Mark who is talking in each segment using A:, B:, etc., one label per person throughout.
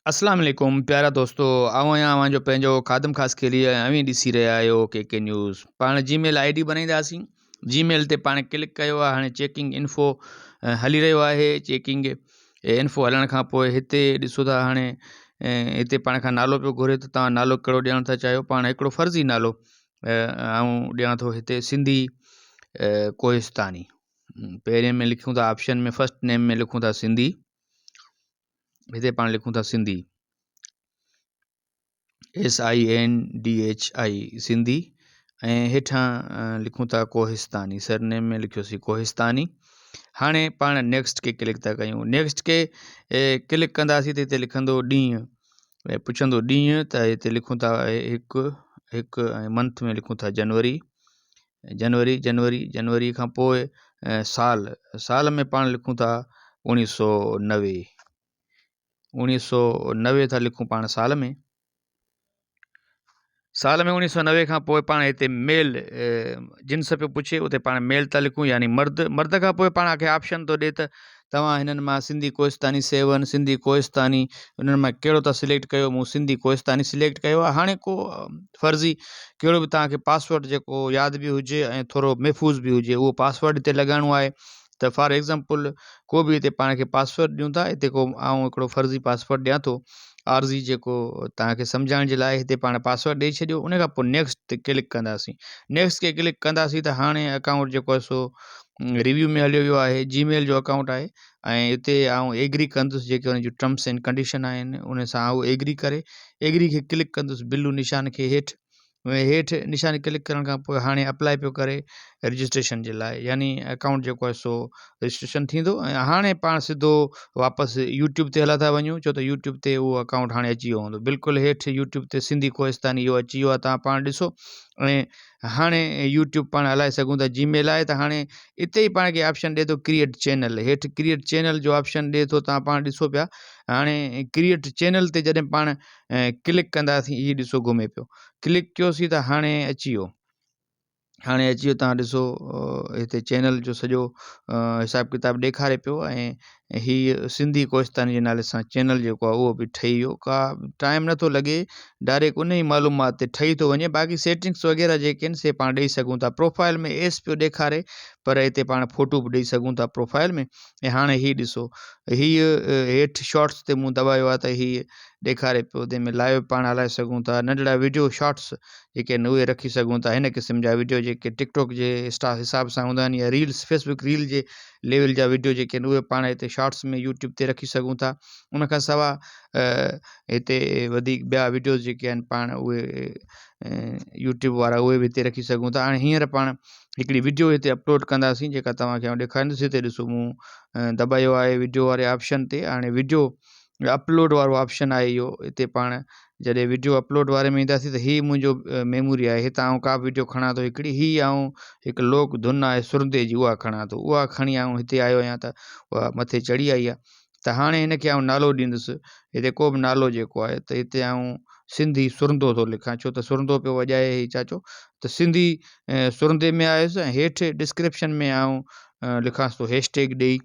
A: اسلام عليڪم پيارا دوستو آئون آهيان اوهان جو پنهنجو خادم خاصخيلي ۽ اوهين ڏسي رهيا آهيو ڪي ڪي نيوز. پاڻ جي ميل I D بنائينداسين. جي ميل تي پاڻ ڪلڪ ڪيو آهي هاڻي چيڪنگ انفو هلي رهيو آهي. چيڪنگ انفو هلڻ کان پوء هتي ڏسو ٿا هاڻي هتي پاڻ کان نالو پيو گهري ته توهان نالو ڪهڙو ڏيڻ ٿا چاهيو. پاڻ هڪڙو فرضي نالو آئون ڏيان ٿو هتي سنڌي ڪوهستاني. پهرين ۾ لکون ٿا آپشن ۾ فرسٽ نيم ۾ لکون ٿا سنڌي. هتي پاڻ لکون ٿا Sindhi S I N D H I Sindhi ۽ هيٺان لکون ٿا ڪوهستاني سر نيم ۾ لکيوسين ڪوهستاني. هاڻي پاڻ نيڪسٽ کي ڪلڪ ٿا ڪيون. نيڪسٽ کي ڪلڪ ڪنداسين ته هتي لکندو ڏينهن ۽ پڇندو ڏينهن ته هتي لکون ٿا هڪ هڪ ۽ منٿ ۾ لکون ٿا جنوري جنوري جنوري جنوري کان پوء سال سال ۾ پاڻ لکون ٿا اوڻيهه سو نوي اوڻيهه سو نوي ٿا لکون پاڻ سال ۾ سال ۾ اوڻيهه سو نوي کان پوء پاڻ هتي ميل جنس پيو پڇي اتي پاڻ ميل ٿا لکون يعني مرد مرد کان پوء پاڻ کي آپشن ٿو ڏي ته توهان هنن مان سنڌي ڪوهستاني سيون، سنڌي ڪوهستاني انهن مان ڪهڙو ٿا سليڪٽ ڪيو مون سنڌي ڪوهستاني سليڪٽ ڪيو آهي هاڻي ڪو فرضي ڪهڙو به توهان کي پاسورڊ جيڪو ياد به هجي ۽ ٿورو محفوظ به هجي اهو پاسورڊ هتي لڳائڻو آهي ته فار ايگزامپل ڪو به هتي پاڻ کي پاسورڊ ڏيون ٿا هتي ڪو آئون هڪڙو فرضي پاسورڊ ڏيان ٿو عارضي جيڪو توهان کي سمجهائڻ جي لاء هتي پاڻ پاسورڊ ڏئي ڇڏيو ان کان پوء نيڪسٽ تي ڪلڪ ڪنداسين نيڪسٽ کي ڪلڪ ڪنداسين ته هاڻي اڪائونٽ جيڪو آهي سو ريويو ۾ هليو ويو آهي جي ميل جو اڪائونٽ آهي ۽ هتي آئون ايگري ڪندس جيڪي ان جون ٽرمس اينڊ ڪنڊيشن آهن ان سان آئون ايگري ڪري ايگري کي ڪلڪ ڪندس بلو نشان کي هيٺ هيٺ نشان ڪلڪ ڪرڻ کان پوء هاڻي اپلائي پيو ڪري رجسٽريشن جي لاء يعني اڪائونٽ جيڪو آهي سو رجسٽريشن ٿيندو ۽ هاڻي پاڻ سڌو واپس يوٽيوب تي هلا ٿا وڃون ڇو ته يوٽيوب تي اهو اڪائونٽ هاڻي اچي ويو هوندو بلڪل هيٺ يوٽيوب تي سنڌي ڪوهستاني اهو اچي ويو آهي تان پاڻ ڏسو ۽ هاڻي يوٽيوب پاڻ هلائي سگهون ٿا جي ميل آهي ته هاڻي اتي ئي پاڻ کي آپشن ڏي ٿو ڪريئيٽ چينل هيٺ ڪريئيٽ چينل جو آپشن ڏي ٿو تان پاڻ ڏسو پيا هاڻي ڪريئيٽ چينل تي جڏهن پاڻ ڪلڪ ڪنداسين هي ڏسو گهمي پيو ڪلڪ ڪيوسين ته هاڻي اچي ويو هاڻي اچي ويو تان ڏسو هتي چينل جو سڄو حساب ڪتاب ڏيکاري پيو ۽ هي سنڌي ڪوهستاني جي نالي سان چينل جيڪو آهي اهو به ٺهي ويو ڪا ٽائيم نٿو لڳي ڊائريڪ ان ئي معلومات تي ٺهي ٿو وڃي باقي سيٽنگس وغيره جيڪي آهن سي پاڻ ڏئي سگهون ٿا پروفائل ۾ ايس پيو ڏيکاري پر هتي پاڻ فوٽو به ڏئي سگهون ٿا پروفائل ۾ ۽ هاڻي هي ڏسو هي هيٺ شارٽس تي مون دٻايو آهي ته هي ڏيکاري پيو جنهن ۾ لائيو پاڻ هلائي سگهون ٿا ننڍڙا ويڊيو شارٽس جيڪي آهن اهي رکي سگهون ٿا هن قسم جا ويڊيو جيڪي ٽڪ ٽاڪ جي حساب سان هوندا آهن يا ريلس فيسبڪ ريل جي ليول جا ويڊيو جيڪي آهن اهي پاڻ هتي شارٽس ۾ يوٽيوب تي رکي سگهون ٿا ان کان سواء هتي وڌيڪ ٻيا ويڊيوز جيڪي آهن پاڻ اهي يوٽيوب وارا اهي به هتي رکي سگهون ٿا هاڻي هينئر پاڻ هڪڙي ويڊيو هتي اپلوڊ ڪنداسين جيڪا توهان کي آئون ڏيکاريندس هتي ڏسو مون دٻايو آهي ويڊيو واري آپشن تي هاڻي ويڊيو اپلوڊ وارو آپشن آهي اهو هتي پاڻ جڏهن ويڊيو اپلوڊ واري ۾ اينداسين ته هي منهنجو ميموري آهي هتان آئون ڪا به ويڊيو کڻان ٿو هڪڙي هي آئون هڪ لوڪ ڌن آهي سرندي جي اها کڻان ٿو اها کڻي آئون هتي آيو آهيان ته اها مٿي چڙهي آئي آهي ته هاڻي هن کي آئون نالو ڏيندس هتي ڪو به نالو جيڪو آهي ته هتي آئون سنڌي سرندو ٿو لکان ڇو ته سرندو پيو وڄائي هي چاچو ته سنڌي سرندي ۾ آيس ۽ هيٺ ڊسڪرپشن ۾ آئون لکانس ٿو هيش ٽيگ ڏيئي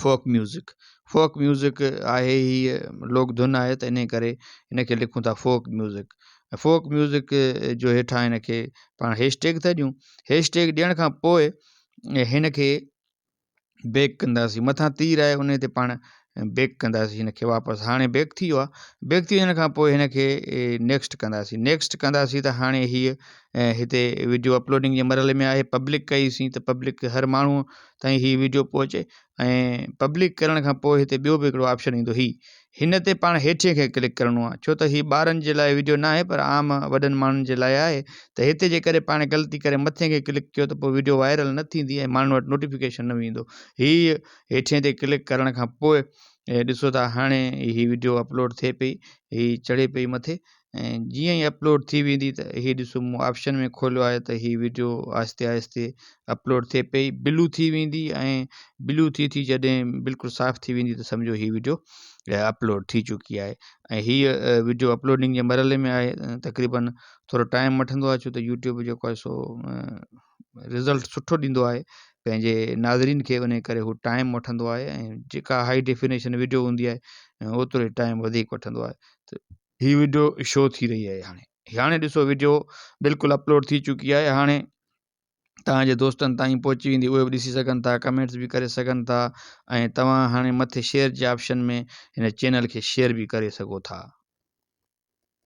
A: فوڪ ميوزڪ فوڪ ميوزڪ آهي هيء لوڪ ڌن آهي ته انهي ڪري هن کي لکون ٿا فوڪ ميوزڪ ۽ فوڪ ميوزڪ جو هيٺان هن کي پاڻ هيش ٽيگ ٿا ڏيون هيش ٽيگ ڏيڻ کان پوء هن کي بيڪ ڪنداسين مٿان تير آهي ان تي پاڻ بيڪ ڪنداسين هن کي واپس هاڻي بيڪ ٿي ويو آهي بيڪ ٿي وڃڻ کان پوء هن کي نيڪسٽ ڪنداسين نيڪسٽ ڪنداسين ته هاڻي هيء هتي وڊيو اپلوڊنگ جي مرحلي ۾ آهي پبلڪ ڪئيسين ته پبلڪ هر ماڻهو تائين هي وڊيو پهچي ۽ پبلڪ ڪرڻ کان پوء هتي ٻيو به هڪڙو آپشن ايندو هي هن تي پاڻ هيٺين کي ڪلڪ ڪرڻو آهي ڇو ته هي ٻارن جي لاء وڊيو نه آهي پر عام وڏن ماڻهن جي لاء آهي ته هتي جيڪڏهن پاڻ غلطي ڪري مٿين کي ڪلڪ ڪيو ته پوء وڊيو وائرل نه ٿيندي ۽ ماڻهن وٽ نوٽيفڪيشن نه ويندو هي هيٺين تي ڪلڪ ڪرڻ کان پوء ڏسو ته هاڻي هي وڊيو اپلوڊ ٿئي پئي هي چڙهي پئي مٿي ۽ جيئن ئي اپلوڊ ٿي ويندي ته هي ڏسو مون آپشن ۾ کوليو آهي ته هي وڊيو آهستي آهستي اپلوڊ ٿئي پئي بلو ٿي ويندي ۽ بلو ٿي ٿي جڏهن بلڪل صاف ٿي ويندي ته سمجهو هي وڊيو اپلوڊ ٿي چڪي آهي ۽ هي وڊيو اپلوڊنگ جي مرحلي ۾ آهي تقريبن ٿورو ٽائيم وٺندو آهي ڇو ته يوٽيوب جيڪو آهي سو رزلٽ سٺو ڏيندو آهي. پنهنجي ناظرين کي ان ڪري هو ٽائيم وٺندو آهي ۽ جيڪا هائي ڊيفينيشن وڊيو هوندي آهي اوترو ئي ٽائيم وڌيڪ وٺندو آهي ته هي وڊيو شو ٿي رهي آهي هاڻي هاڻي ڏسو وڊيو بلڪل اپلوڊ ٿي چڪي آهي هاڻي توهان جي دوستن تائين پهچي ويندي اهي به ڏسي سگهن ٿا ڪمينٽس به ڪري سگهن ٿا ۽ توهان هاڻي مٿي شيئر جي آپشن ۾ هن چينل کي شيئر به ڪري سگهو ٿا.